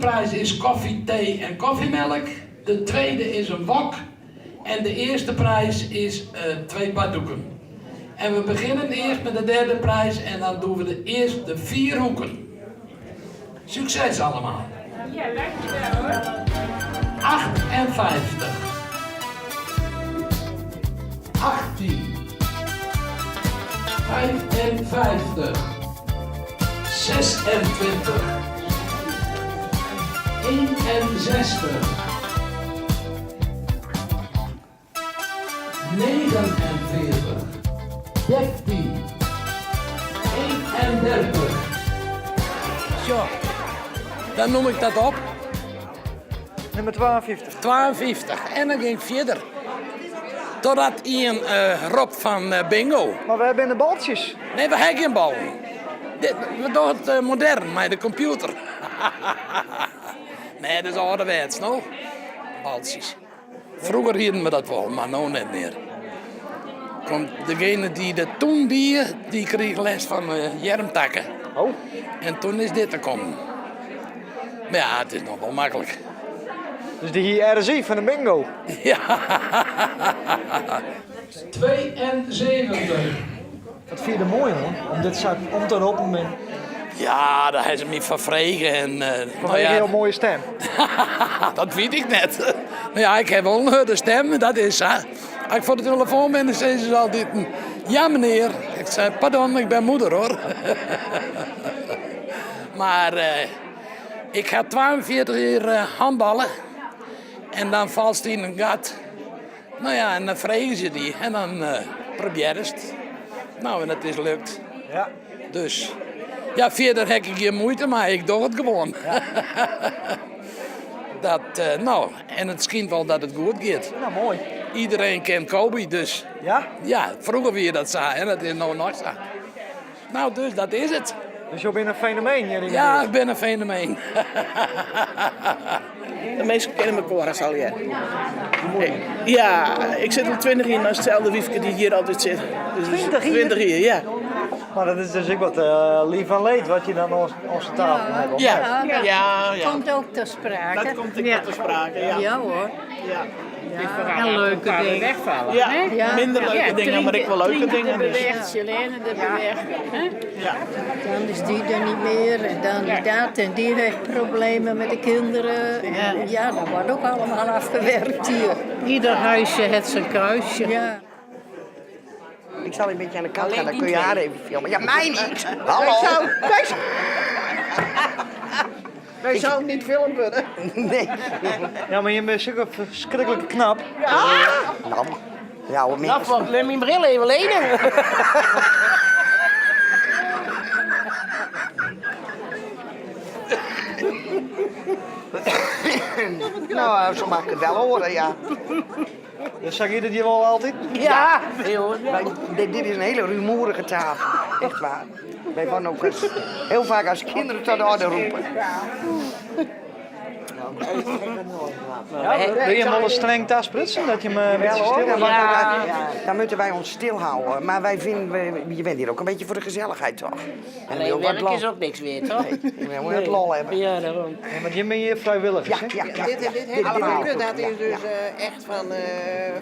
prijs is koffie, thee en koffiemelk. De tweede is in wok. En de eerste prijs is twee baddoeken. En we beginnen eerst met de derde prijs en dan doen we de eerste vier hoeken. Succes allemaal. Ja, dankjewel hoor. 58. 18. 55. 26. 61. 49. 13. 31. Zo, dan noem ik dat op. Nummer 52. 52. En dan ging ik verder. Totdat ien ropt fan bingo. Mar wêr binne de baltsjes? Nee, we ha gjin ballen. Dit, we dogge it modern mei de kompjûter. Nee, dat is âlderwets, no. Baltsjes. Froeger hienen we dat wol, mar no net mear. Komt degene dy't dat toen die, dy krige lêst fan earmtakken. Oh. En toen is dit der kommen. Mar ja, it is noch wol maklik. Dus dy hie RSI fan de bingo? Ja. 72. Wat fyn je der moai oan, om dit sa om te roppen? En... Ja, dêr ha se my foar frege. En, Fanwege jo moaie stim? Dat wit ik net. Mar ja, ik ha wol in hurde stim, dat is sa. As ik foar de telefoan bin, dan sizze se altyd, ja menear. Ik sei, pardon, ik bin moeder hoor. Mar ik ha 42 jier handballe en dan falst yn in gat. No ja, en dan freegje se dy en dan probearrest. No, en dat is lukt. Ja. Dus ja, fierder ha ik gjin muoite mei, ik doch it gewoan. Ja. Dat, no, en it skynt wol dat it goed giet. No, moai. Iedereen kent Coby, dus. Ja? Ja, froeger wie dat sa en dat is no noch sa. No, dus dat is it. Dus jo binne in fenomeen hjir yn de Ja, buert? ik bin in fenomeen. De minsken kenne mekoar as allegear. Ja, ik sit al 20 jier neist itselde wyfke dy't hjir altyd sit. Dus 20 jier? 20 jier, ja. Mar dat is dus ek wat lief en leed wat je dan oan sa'n tafel hawwe. Ja, Ja, ja, ja. Komt ook ter sprake. Dat komt ek wol ter sprake, ja. Ja hoor. Ja. En leuke dingen. Wegvallen. Ja, Ja. minder leuke dingen, mar ek wol leuke dingen. De Dus. beweegt, Selene de beweegt. hè? Ja. Dan is die er niet meer en dan dat en die heeft problemen met de kinderen. En ja, dat wordt ook allemaal afgewerkt hier. Ieder huisje heeft zijn kruisje. Ja. Ik zal een beetje aan de kant gaan, dan kun je haar even filmen. Ja, mij niet! Hallo! Wij zouden niet filmd worden. Nee. Ja, mar jim binne sulke ferskriklik knap. Nou, ja, hoor, Nou, wat, laat mijn bril even lenen. Nou, zo mag ik het wel horen, ja. Dus sa giet it hjir wol altyd? Ja, Wij, dit, dit is een hele rumoerige tafel, echt waar. Wij worden ook als, heel vaak als kinderen tot de orde roepen. Ja, bin je wolris streng tasprutsen dat je him in Wel bytsje hoor, stil dan, ja. dan moeten wij ons stilhouden. Maar wij vinden, we- je bent hier ook een beetje voor de gezelligheid toch? En dan Alleen wil je ook wat werk lol. is ook niks weer, toch? Nee, je moet het lol hebben. Ja, daarom. Nee, want jim binne hjir frijwilligers, Ja, hè? ja, ja. Dit, ja. dit Dit hele allemaal. groepje, dat Ja, is dus ja. echt van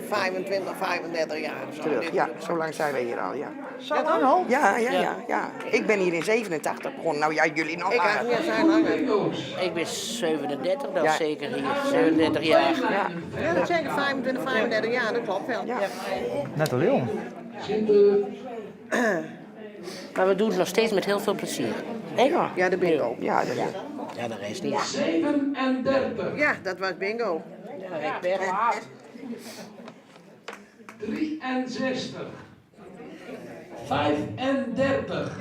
25, 35 jaar of zo. Terug, Dit ja, groepje. zo lang zijn wij hier al, ja. Sa lang al? Ja, ja, ja, ja. Ik ben hier in 87 begonnen. Nou ja, jullie nog Ik langer. had niet zijn langer. Ik ben 37 dan Ja. zeker hier. 37 jaar. Ja, Ja, dat zeg ik, 25, 35 jaar, dat klopt wel. ja. Net een leeuw. Maar we doen het nog steeds met heel veel plezier. Hè? Ja. Ja, de bingo. Ja, dat, Ja, de rest niet. 37. Ja, dat was bingo. Ja, ik ben. 63. 35.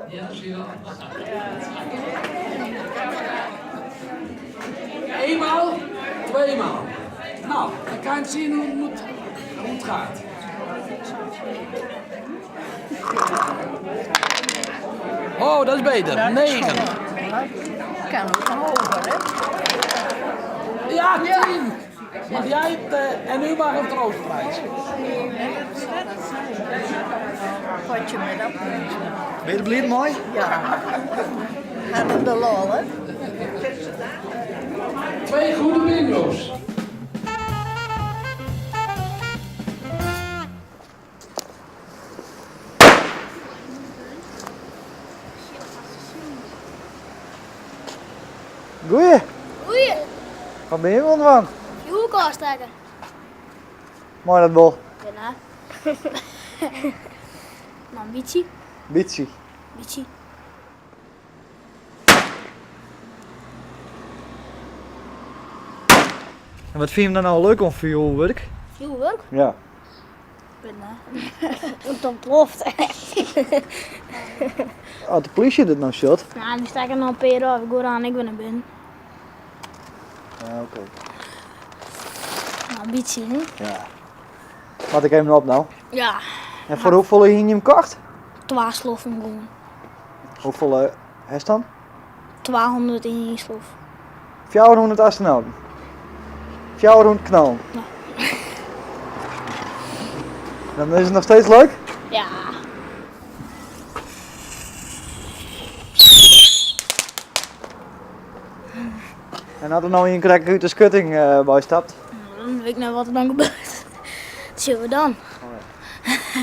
Ja, zie je wel. Eenmaal, tweemaal. Nou, dan kan je zien hoe het, moet, hoe het gaat. Oh, dat is beter. 9. Kan ook hoger, hè? Ja, 10. Mag jij het, en u mag een troostprijs. Potje met appels. Bin je der bliid mei? Ja. Hadden de lol, hè? Twee goede bingo's. Goeie. Goeie. Wat binne je oan it dwaan? Fjoerwurk ôfstekke. Mei dat wol? Ja. Nou, in bytsje. Bytsje. Bytsje. En wat fyn je dan nou leuk oan fjoerwurk? Fjoerwurk? Ja. Het ontploft. As de polysje dit no sjocht? Nou, dy stekke noch in pear ôf. Ik goe aan, ik bin nei binnen. Ja, oké. Nou, in bytsje, hè? Ja. Moat ik even op no? Ja. En foar hoefolle hiene je him kocht? Twa sloffen gewoan. Hoefolle hast dan? 200 yn ien slof. 400 astronauten. 400 knallen. Ja. Dan is het nog steeds leuk? Ja. En as der no ien krekt út de skutting eh, by stapt? Nou, dan wit ik net wat der dan gebeurt. Dat sjogge we dan. Oh ja.